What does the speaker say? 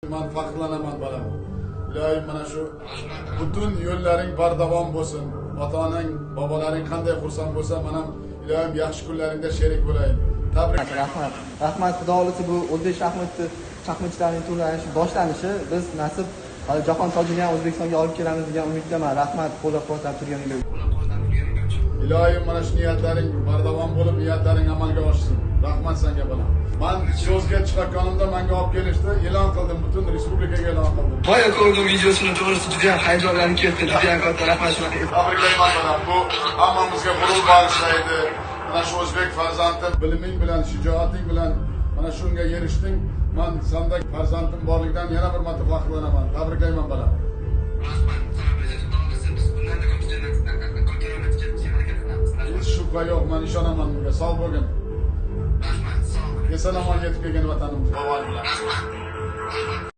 Man faxrlanaman, bolam. Iloyim, mana shu butun yo'llaring bardavom bo'lsin. Ota-onang, bobolaring qanday xursand bo'lsa, men ham, iloyim, yaxshi kunlaringda sherik bo'layin. Tabrik. Rahmat. Rahmat. Xudo xohlasa, bu o'zbek shaxmatchilarining turlanishi boshlanishi. Biz nasib hali jahon tojini ham O'zbekistonga olib kelamiz degan umiddaman. Rahmat qo'llab-quvvatlab turganingiz. Iloyim, mana shu niyatlaring bardavom bo'lib, niyatlaring amalga oshsin. Rahmat senga, bolam. Man so'zga chiqayotganimda menga olib kelishdi, e'lon qildim, butun respublikaga e'lon qildim. Boya ko'rdim videosini, to'g'risi juda ham hayajonlanib ketdim. Juda ham katta rahmat shunaqa. Tabriklayman, bolam. Bu hammamizga g'urur bag'ishlaydi. Mana shu o'zbek farzandi biliming bilan, shijoating bilan mana shunga erishding. Man sanda farzandim borligidan yana bir marta faxrlanaman. Tabriklayman, bolam. Rahmat, Prezident, xudo xohlasa, biz bundan da ko'p natija harakat qilamiz. Hech shubha yo'q, man ishonaman bunga. Sog' bo'lgin. Rahmat, sog' bo'ling. Eson omon yetib kelgin vatanimizga. Bobol bilan. Rahmat. Rahmat.